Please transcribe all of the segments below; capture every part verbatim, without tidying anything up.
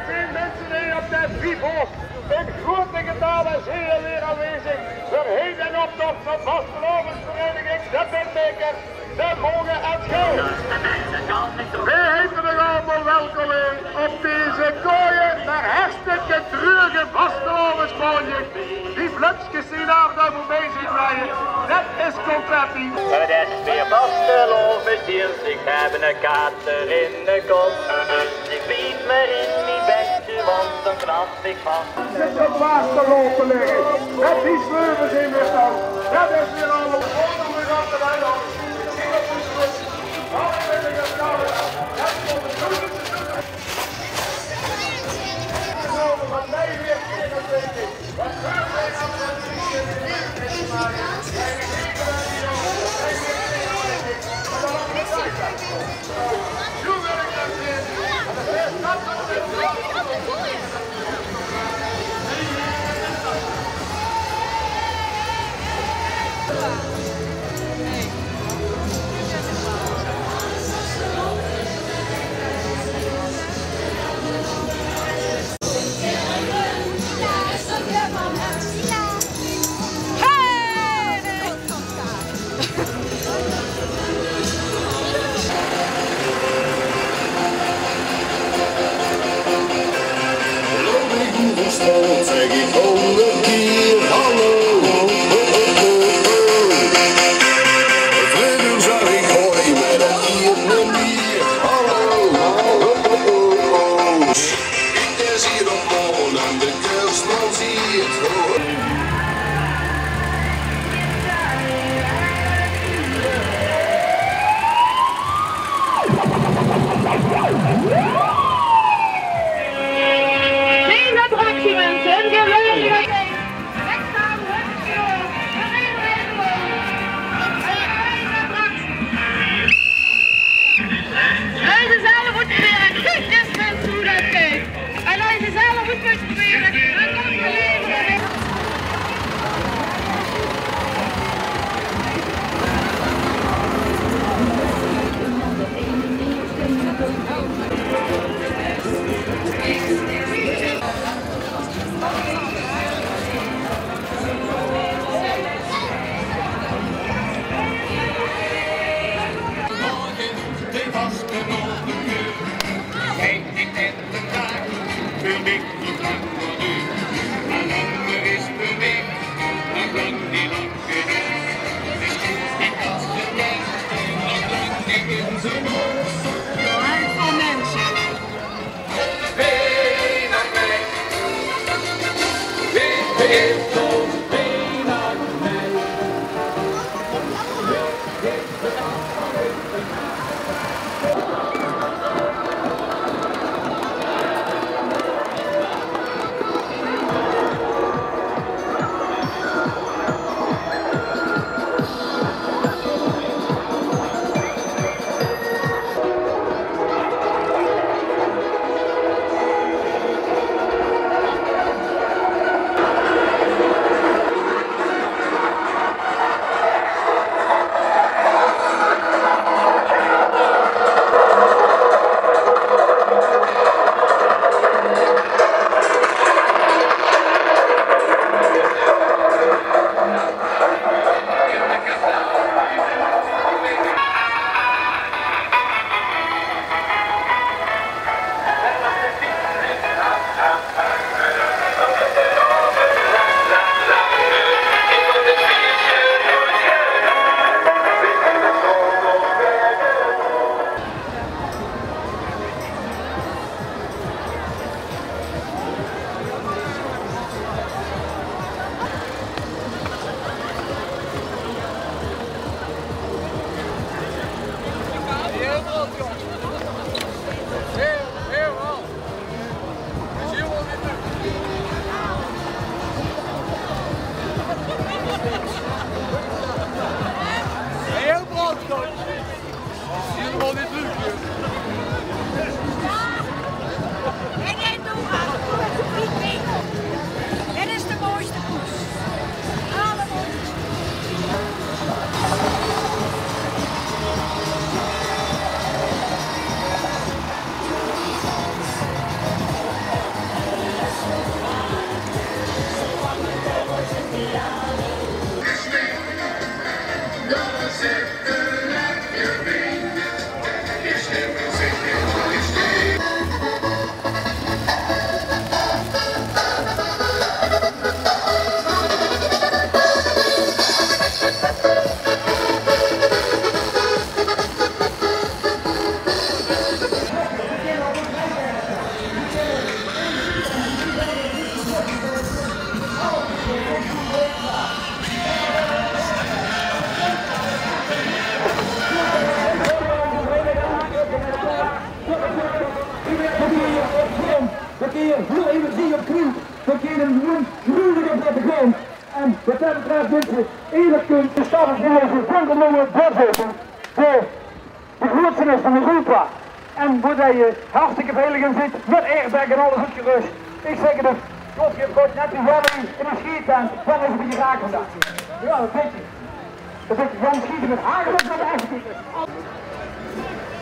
Zeen minse hie op de Vivo. In groete getale zeen ze weer aanwezig. Veur heden optoch van vastelaovesvereiniging De Bindmakers, De Monge en Schouw. Veer heite uch allemaol welkom op deze kooie, mer hartstikke treurige vastelaovesmaondig. Die vlötsjes zien aaf en toe bezig zeen, det is confetti. Het is weer vastelaovesdiens, ich höb 'n kater in de kop. Dus ich biet mer in mien bekske, want dan knap ich vas. Zit op waas te lope ligke. Met die sleuven zien weer dan. Det is weer allemaol. Zeg ik honderd keer hallo. Vroeger zag ik hoi, maar dat hier niet meer. Hallo. Ik zie op morgen aan de kerstman zie het. Geen attractie, mensen. Een geweldige tijd. Weg staan, hup, zo. Geen attractie. Deze zelf moet proberen. Kijk, mensen, hoe dat kijkt. En als je zelf goed kunt proberen, dan komt er leven. Heel brandgoed. Helemaal niet leuk, hè? Dit is de mooiste koers. Allermooiste. En gewoen gruwelijk op de grond. En wat dat betreft, mensen, eerlijk kunt de stad is nu even van de longen doorzetten. De, de grootste is van Europa. En waar dat je hartstikke veilig in zit, met airbag en alles uitgerust. Ik zeg het dus, of je hebt net die rally in een schietent, dan is het een beetje raak vandaag. Ja, dat weet je. Dat is Jan Schieten met Hageloos met de echte.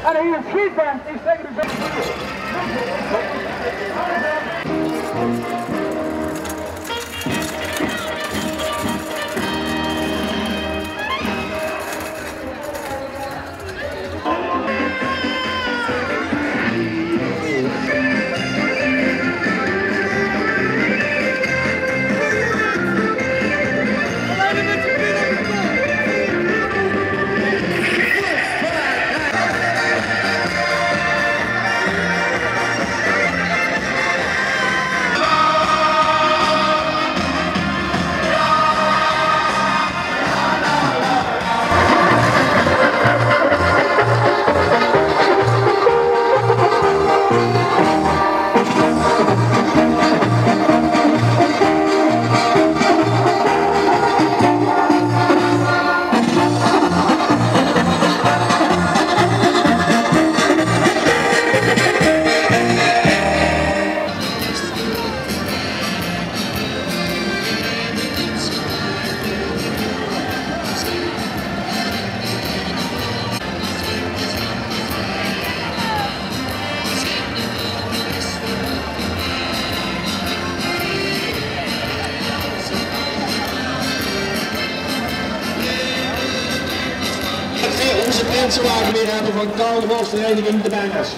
En hij heeft schietband, ik zeg het, ik ben Onze prinsenwagen weer hebben van carnavalsvereniging De Bengels.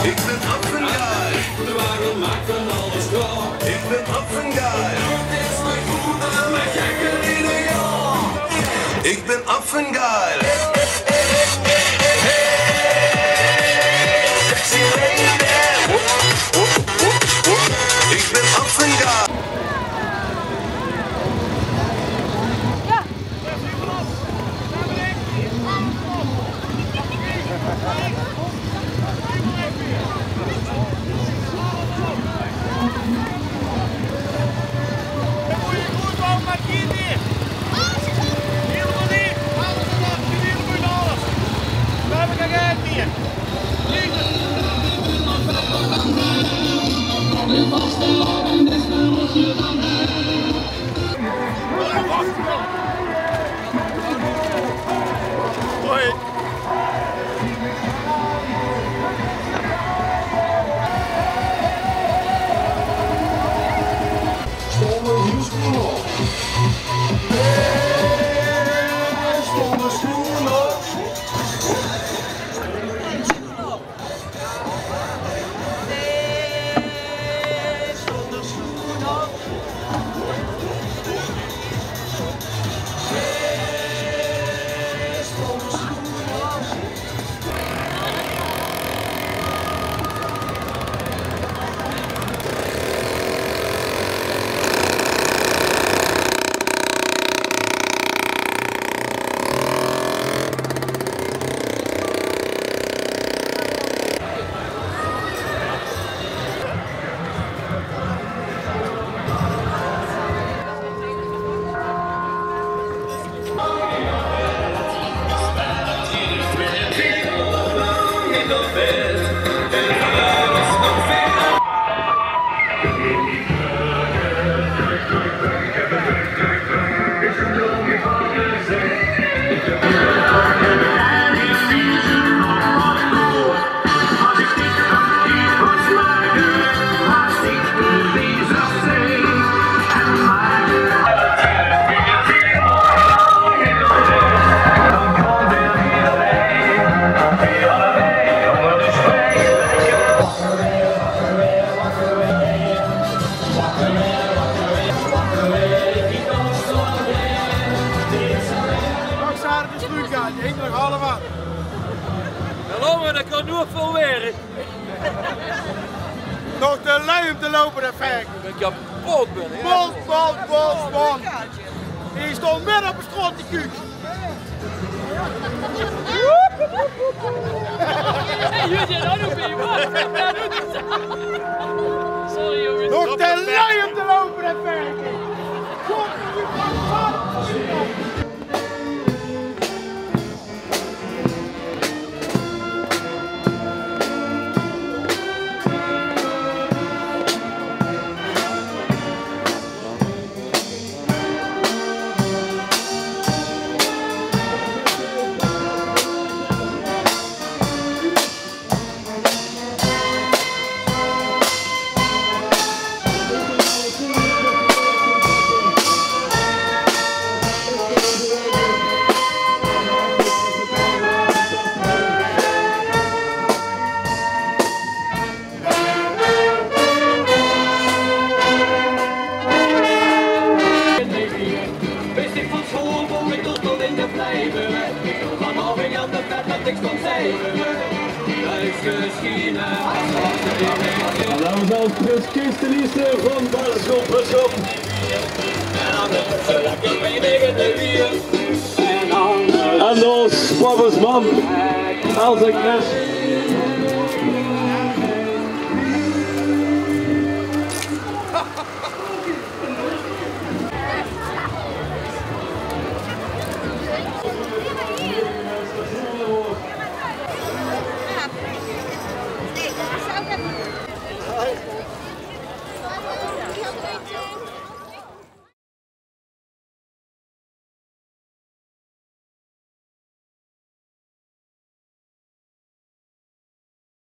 Ik ben Affengeil. Ik ben Affengeil. Ik ben Affengeil. Ik ben Affengeil. Dag Sarah, de struutgaatje, hink nog half aan. Hallo, maar dat kan nog veel weer. Nog te lui um te loupe, det verke. Ik ben kapot, ben ik. Bot, bot, bot, bot. Die stond midden op de straot te kuuk. Sorry jongens. Nog te lui um te loupe, det verke. En dan zelf Prins Kees de Lieste van Basisschool Prutschop. En dan Spabbesman, Els en Kres.